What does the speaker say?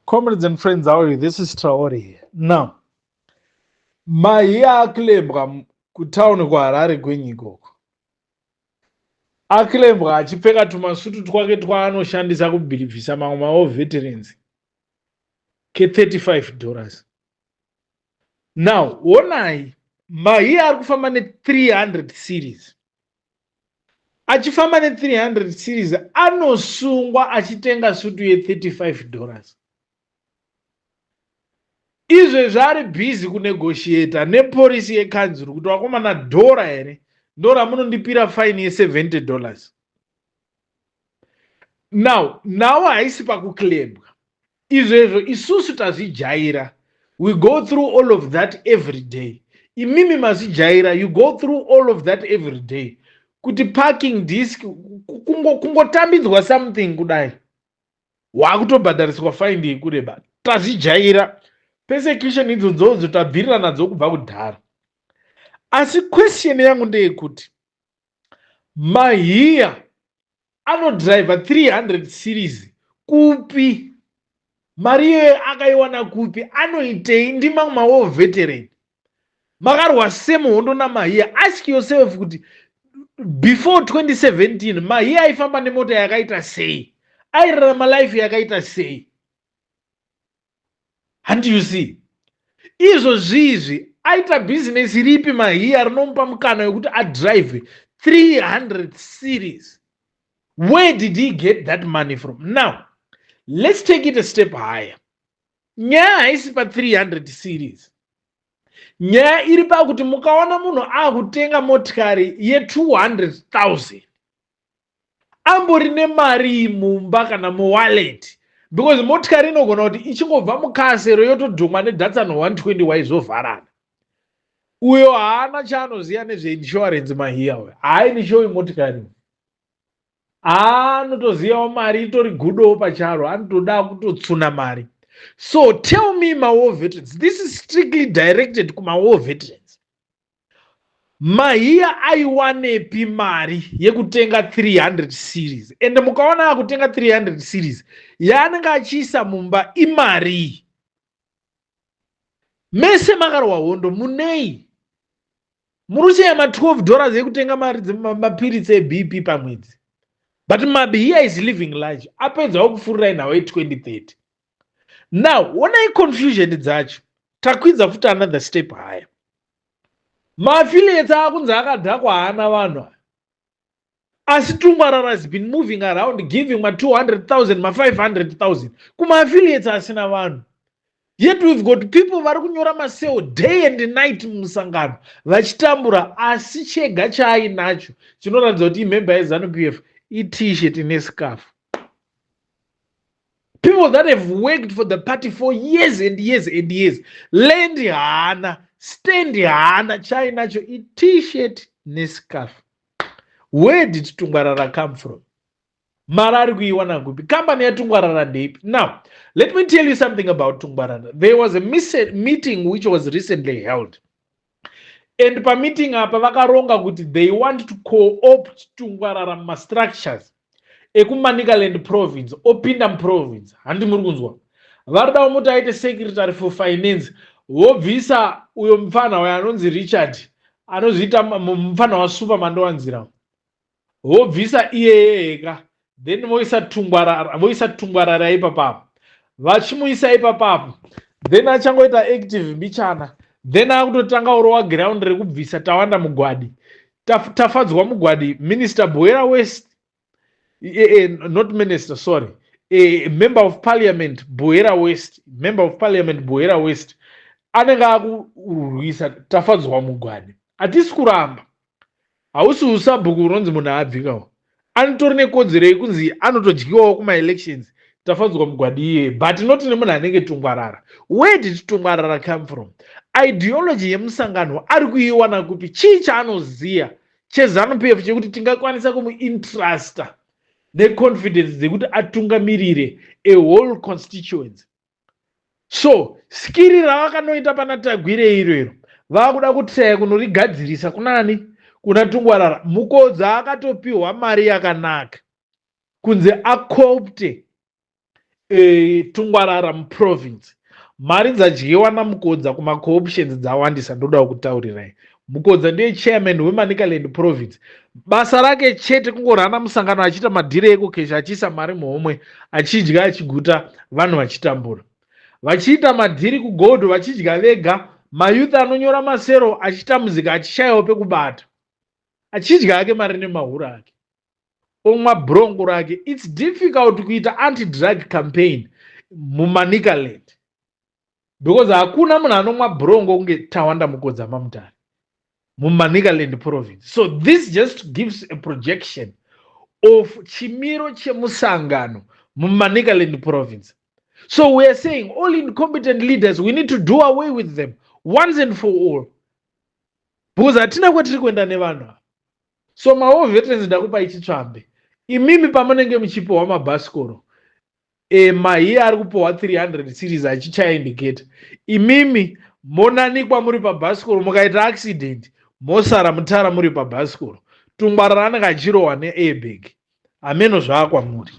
Comrades and friends, how are you? This is Traore here. Now, Mahiya aclaimbwa kutauni kuHarare kwenyu ikoko. Aclaimbwa achipfeka tumasutu twake twaanoshandisa kubhilivhisa mamwe mawar veterans ke$35. Now, onai Mahiya ari kufamba ne300 series. Achifamba ne300 series, anosungwa achitenga sutu ye$35. Izvezvi ari busy kunegotiata nepolisi yekanzuru kuti, "Vakomana, dhora here ndo ramunondipira fine ye$70?" Now, nawo haisi pakuclaimbwa izvezvo. Isusu tazvijaira, we go through all of that every day. Imimi mazvijaira, you go through all of that every day, kuti parking disc, kungotambidzwa something kudai, waakutobhadhariswa fine yekureba. Tazvijaira persecution idzodzodzo, tabvirira nadzo kubva kudhara. Asi question yangu ndeyekuti Mahiya anodhiraivha 300 series kupi? Mari iyoyo akaiwana kupi? Anoitei? Ndimamwe mawar veteran makarwa semuhondo naMahiya. Ask yourself kuti before 2017 Mahiya aifamba nemota yakaita sei? Airarama life yakaita sei? And you see, izvo zvizvi aita bhizinesi ripi Mahiya rinomupa mukana wekuti adrive 300 series? Where did he get that money from? Now let's take it a step higher. Nyaya haisi pa300 series. Nyaya iri pakuti mukaona munhu akutenga motikari ye200 000, ambori nemari mumba kana muwallet, because motikari inogona kuti ichingobva mukasero yotodhumwa neDatsun 120, waizovharana. Uyo haana chaanoziva nezveinsurance. Mahiya uyo haainishowi motikari, haanotozivawo mari itori gudowo pacharo, anotoda kutotsuna mari. So tell me, mawar veterans, this is strictly directed kumawar veterans, Mahiya aiwanepi mari yekutenga 300 series? Ende mukaona akutenga 300 series, yaanenge achiisa mumba imari. Mese makarwa hondo, munei? Muri kushaya ma$12 ekutenga mari mapiritsi eBP pamwedzi, but Mahiya is living large. Apedzawo kufurirai nhau ye2030. Now onai confusion dzacho. Takwidza futi another step higher. Maaffiliates akunzi akadhakwa, haana vanhu aya, asi Tungwarara has been moving around giving ma200 000, ma500 000 kumaaffiliates asina vanhu. Yet we've got people vari kunyora maseo day and night mumusangano vachitambura, asi chega chaainacho chinoratidza kuti imember yeZANU PF iT-shirt nescarf. People that have worked for the party for years and years and years, land haana, stand haana, chaainacho iT-shirt nescarf. Where did Tungwarara come from? Mari ari kuiwana kupi? Kambani yaTungwarara ndeipi? Now let me tell you something about Tungwarara. There was a meeting which was recently held, and pameeting apa vakaronga kuti they want to co-opt Tungwarara mumastructures ekuManicaland Province, opinda muprovince. Handi muri kunzwa? Vari dawo muti aite secretary for finance, vobvisa uyo mufana uyo anonzi Richard, anozviita mufana waSupa Mandowanzira, vobvisa iyeye ega, then voisa Tungwarara, voisa Tungwarara ipapapo. Vachimuisa ipapapo, then achangoita active mbichana, then akutotanga urova ground rekubvisa Tawanda Mugwadi, Tafadzwa Mugwadi, Minister Buhera West, not minister, sorry, member of parliament Buhera West, member of parliament Buhera West. Anenge akurwisa Tafadzwa Mugwadi. Hatisi kuramba, hausi usabhuku unonzi munhu abvikawo, anotori nekodzero yekunzi anotodyiwawo kumaelections Tafadzwa Mugwadi iyeye, but not nemunhu anenge Tungwarara. Where did Tungwarara come from? Ideology yemusangano ari kuiwana kupi? Chii chaanoziva cheZANU PF chekuti tingakwanisa kumuentrusta neconfidence dzekuti atungamirire a whole constituency? So skiri ravakanoita pana Tagwire irero, vakuda kutraya kunorigadzirisa kunani? Kuna Tungwarara. Mukodza akatopiwa mari yakanaka kunze acoopte Tungwarara muprovince, mari dzadyiwa naMukodza kumacooptions dzawandisa. Ndoda kutaurirai, Mukodza ndiye chairman weManicaland Province. Basa rake chete kungorana musangano, achiita madhiri ekokesha, achiisa mari muhomwe, achidya achiguta, vanhu vachitambura, vachiita madhiri kugold, vachidya vega. Mayouth anonyora masero achitambudzika, achishayiwa pekubata, achidya ake mari nemahura ake, omwa brongo rake. It's difficult kuita anti-drug campaign muManicaland because hakuna munhu anomwa brongo kunge Tawanda Mukodza Mamutare muManicaland Province. So this just gives a projection of chimiro chemusangano muManicaland Province. So we are saying all incompetent leaders, we need to do away with them once and for all because hatina kwatiri kuenda nevanhu ava. So mawar veterans, ndakupai chitsvambe. Imimi pamunenge muchipiwa mabhasikoro, mahiya ari kupiwa 300 series achichaya indicator, imimi monanikwa muri pabhasikoro. Mukaita accident, mosara mutara muri pabhasikoro. Tungwarara anenge achirohwa neairbag. Hameno zvaakwamuri.